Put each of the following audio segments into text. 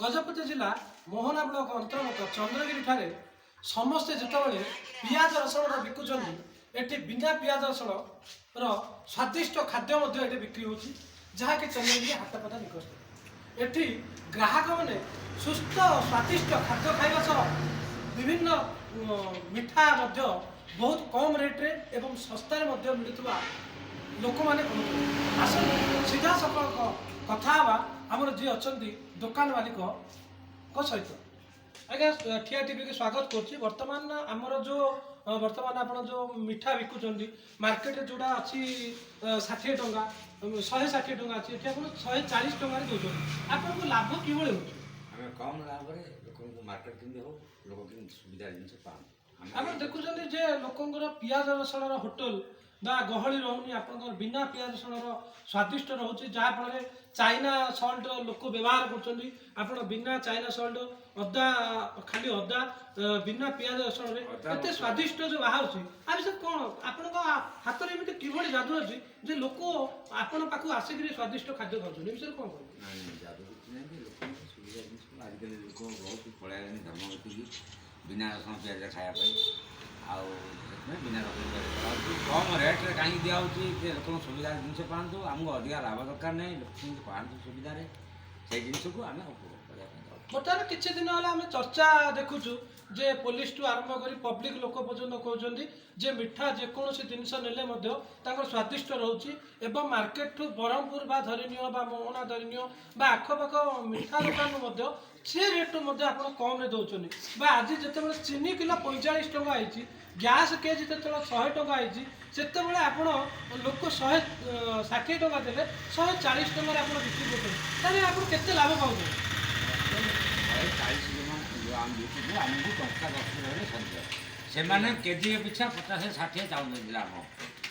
ଗଜପତି ଜିଲ୍ଲା ମୋହନା ବ୍ଲକ ଅନ୍ତର୍ଗତ ଚନ୍ଦ୍ରଗିରିଠାରେ ସମସ୍ତେ ଯେତେବେଳେ ପିଆଜ ରସୁଣର ବିକୁଛନ୍ତି, ଏଠି ବିନା ପିଆଜ ରସୁଣର ସ୍ୱାଦିଷ୍ଟ ଖାଦ୍ୟ ମଧ୍ୟ ଏଠି ବିକ୍ରି ହେଉଛି, ଯାହାକି ଚନ୍ଦ୍ରଗିରି ହାଟପଦା ନିକଟରେ। ଏଠି ଗ୍ରାହକମାନେ ସୁସ୍ଥ ସ୍ୱାଦିଷ୍ଟ ଖାଦ୍ୟ ଖାଇବା ସହ ବିଭିନ୍ନ ମିଠା ମଧ୍ୟ ବହୁତ କମ୍ ରେଟ୍ରେ ଏବଂ ଶସ୍ତାରେ ମଧ୍ୟ ମିଳୁଥିବା ଲୋକମାନେ କହୁଛନ୍ତି। ଆସନ୍ତୁ, ସିଧାସଳଖ କଥା ହେବା ଆମର ଯିଏ ଅଛନ୍ତି ଦୋକାନ ମାଲିକଙ୍କ ସହିତ। ଆଜ୍ଞା, ଠିଆ ଟିଭିକି ସ୍ୱାଗତ କରୁଛି। ବର୍ତ୍ତମାନ ଆମର ଯେଉଁ ବର୍ତ୍ତମାନ ଆପଣ ଯେଉଁ ମିଠା ବିକୁଛନ୍ତି, ମାର୍କେଟରେ ଯେଉଁଟା ଅଛି 60 ଟଙ୍କା, 160 ଟଙ୍କା ଅଛି, ଏଠି ଆପଣ 140 ଟଙ୍କାରେ ଦେଉଛନ୍ତି। ଆପଣଙ୍କୁ ଲାଭ କିଭଳି ହେଉଛି? ଆମେ କମ୍ ଲାଭରେ ଲୋକଙ୍କୁ ମାର୍କେଟ କେମିତି ହଉ, ଲୋକ କେମିତି ସୁବିଧା ଜିନିଷ ପାଆନ୍ତୁ, ଆମେ ଆପଣ ଦେଖୁଛନ୍ତି ଯେ ଲୋକଙ୍କର ପିଆଜ ରସୁଣର ହୋଟେଲ ବା ଗହଳି ରହୁନି, ଆପଣଙ୍କର ବିନା ପିଆଜ ରସୁଣର ସ୍ୱାଦିଷ୍ଟ ରହୁଛି, ଯାହାଫଳରେ ଚାଇନା ସଲ୍ଟ ଲୋକ ବ୍ୟବହାର କରୁଛନ୍ତି। ଆପଣ ବିନା ଚାଇନା ସଲ୍ଟ, ଅଦା, ଖାଲି ଅଦା, ବିନା ପିଆଜ ରସୁଣରେ ଅଦା ଏତେ ମସଲା। ସ୍ୱାଦିଷ୍ଟ ଯୋଉ ବାହାରୁଛି, ଆ ବିଷୟରେ କ'ଣ? ଆପଣଙ୍କ ହାତରେ ଏମିତି କିଭଳି ଯାଦୁ ଅଛି ଯେ ଲୋକ ଆପଣଙ୍କ ପାଖକୁ ଆସିକିରି ସ୍ୱାଦିଷ୍ଟ ଖାଦ୍ୟ ଖାଉଛନ୍ତି? ଏ ବିଷୟରେ କ'ଣ କହିବେ? ନାଇଁ ନାଇଁ, ଯାଦୁ କିଛି ନାହିଁ ଯେ, ଲୋକଙ୍କ ସୁବିଧା ଜିନିଷ। ଆଜିକାଲି ଲୋକ ବହୁତ ପଳେଇଲେଣି ଧର୍ମ ଭିତିକି ବିନା ରସୁଣ ପିଆଜ ଖାଇବା ପାଇଁ। ଆଉ ସେଥିପାଇଁ ବିନା ରସୁଣ ପିଆଜ କରାହେଉଛି। କମ୍ ରେଟ୍ରେ କାହିଁକି ଦିଆହେଉଛି ଯେ ଲୋକଙ୍କ ସୁବିଧା ଜିନିଷ ପାଆନ୍ତୁ। ଆମକୁ ଅଧିକା ଲାଭ ଦରକାର ନାହିଁ, ଲୋକ କେମିତି ପାଆନ୍ତୁ ସୁବିଧାରେ, ସେଇ ଜିନିଷକୁ ଆମେ ଉପଭୋଗ କରିବା ପାଇଁ ଯାଉଛୁ। ବର୍ତ୍ତମାନ କିଛି ଦିନ ହେଲା ଆମେ ଚର୍ଚ୍ଚା ଦେଖୁଛୁ ଯେ ପୋଲିସଠୁ ଆରମ୍ଭ କରି ପବ୍ଲିକ ଲୋକ ପର୍ଯ୍ୟନ୍ତ କହୁଛନ୍ତି ଯେ ମିଠା ଯେକୌଣସି ଜିନିଷ ନେଲେ ମଧ୍ୟ ତାଙ୍କର ସ୍ୱାଦିଷ୍ଟ ରହୁଛି ଏବଂ ମାର୍କେଟଠୁ ବ୍ରହ୍ମପୁର ବା ଧରିନିଅ ବା ମୋହନା ଧରିନିଅ ବା ଆଖପାଖ ମିଠା ଦୋକାନରୁ ମଧ୍ୟ ସେ ରେଟ୍ଠୁ ମଧ୍ୟ ଆପଣ କମ୍ରେ ଦେଉଛନ୍ତି। ବା ଆଜି ଯେତେବେଳେ ଚିନି କିଲୋ 45 ଟଙ୍କା ହେଇଛି, ଗ୍ୟାସ୍ କେଜି ଯେତେବେଳେ 100 ଟଙ୍କା ହେଇଛି, ସେତେବେଳେ ଆପଣ ଲୋକ 160 ଟଙ୍କା ଦେଲେ 140 ଟଙ୍କାରେ ଆପଣ ବିକ୍ରି କରୁଛନ୍ତି। ତାହେଲେ ଆପଣ କେତେ ଲାଭ ପାଉଛନ୍ତି? 140 ଜମା ଯେଉଁ ଆମେ ବିକୁଛୁ, ଆମକୁ ଟଙ୍କା 10 ରହିଲେ ସରିଯାଏ। ସେମାନେ କେଜି ପିଛା 50 60 ଚାହୁଁଛନ୍ତି ଲାଭ।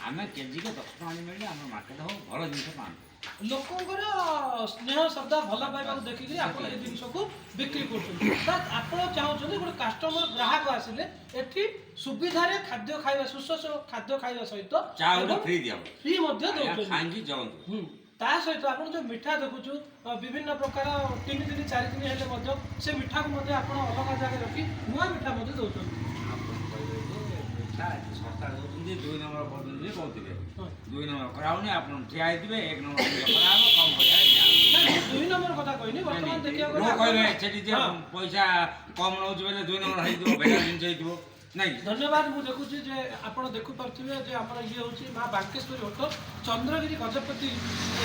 ଆମେ କେଜିକେ 10 ଟଙ୍କା ମିଳିଲେ ଆମର ମାର୍କେଟ ହଉ, ଭଲ ଜିନିଷ ପାଆନ୍ତୁ। ଲୋକଙ୍କର ସ୍ନେହ, ଶ୍ରଦ୍ଧା, ଭଲ ପାଇବାକୁ ଦେଖିକି ଆପଣ ଏ ଜିନିଷକୁ ବିକ୍ରି କରୁଛନ୍ତି। ତ ଆପଣ ଚାହୁଁଛନ୍ତି ଗୋଟେ କାଷ୍ଟମର, ଗ୍ରାହକ ଆସିଲେ ଏଠି ସୁବିଧାରେ ଖାଦ୍ୟ ଖାଇବା, ସୁସ୍ୱାଦୁ ଖାଦ୍ୟ ଖାଇବା ସହିତ ଚା ଗୋଟେ ଫ୍ରି ଦିଆହବ। ଫ୍ରି ମଧ୍ୟ ଦେଉଛନ୍ତି। ଖାଇକି ଜଳନ୍ତୁ। ତା ସହିତ ଆପଣ ଯୋଉ ମିଠା ଦେଖୁଛୁ, ବିଭିନ୍ନ ପ୍ରକାର, 3 ଦିନ 4 ଦିନ ହେଲେ ମଧ୍ୟ ସେ ମିଠାକୁ ମଧ୍ୟ ଆପଣ ଅଲଗା ଜାଗାରେ ରଖି ନୂଆ ମିଠା ମଧ୍ୟ ଦେଉଛନ୍ତି। ଆପଣ କହିବେ ଯେ ମିଠା ଏତେ ଶସ୍ତାରେ ଦେଉଛନ୍ତି, ଦୁଇ ନମ୍ବର କରୁଛନ୍ତି ବୋଲି କହୁଥିବେ। ଦୁଇ ନମ୍ବର କରାହଉନି। ଆପଣ ଠିଆ ହେଇଥିବେ, ଏକ ନମ୍ବର ଜିନିଷ କରାହବ, କମ୍ ପଇସାରେ ଦିଆହବ। ନାଇଁ, ମୁଁ ଦୁଇ ନମ୍ବର କଥା କହିନି। ବର୍ତ୍ତମାନ ଦେଖିବାକୁ ଗଲେ ଲୋକ କହିବେ ସେଠି ଯେ ପଇସା କମ୍ ନେଉଛି ବୋଲେ ଦୁଇ ନମ୍ବର ହେଇଥିବ, ଭେଜାଲ ଜିନିଷ ହେଇଥିବ, ନାଇଁ କି? ଧନ୍ୟବାଦ। ମୁଁ ଦେଖୁଛି ଯେ ଆପଣ ଦେଖିପାରୁଥିବେ ଯେ ଆମର ଇଏ ହେଉଛି ମା ବାଙ୍କେଶ୍ୱରୀ ହୋଟେଲ, ଚନ୍ଦ୍ରଗିରି, ଗଜପତି।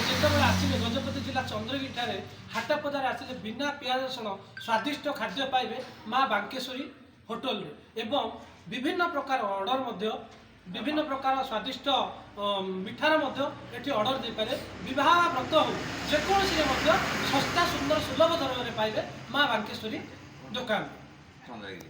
ଯେତେବେଳେ ଆସିବେ ଗଜପତି ଜିଲ୍ଲା ଚନ୍ଦ୍ରଗିରି ଠାରେ ହାଟପଦାରେ ଆସିଲେ ବିନା ପିଆଜ ରସୁଣ ସ୍ୱାଦିଷ୍ଟ ଖାଦ୍ୟ ପାଇବେ ମା ବାଙ୍କେଶ୍ୱରୀ ହୋଟେଲରେ ଏବଂ ବିଭିନ୍ନ ପ୍ରକାର ଅର୍ଡ଼ର ମଧ୍ୟ, ବିଭିନ୍ନ ପ୍ରକାର ସ୍ୱାଦିଷ୍ଟ ମିଠାର ମଧ୍ୟ ଏଠି ଅର୍ଡ଼ର ଦେଇପାରିବେ। ବିବାହ ବା ବ୍ରତ ହଉ, ଯେକୌଣସିରେ ମଧ୍ୟ ଶସ୍ତା, ସୁନ୍ଦର, ସୁଲଭ ଦରରେ ପାଇବେ ମା ବାଙ୍କେଶ୍ୱରୀ ଦୋକାନ। ଚନ୍ଦ୍ରଗିରି।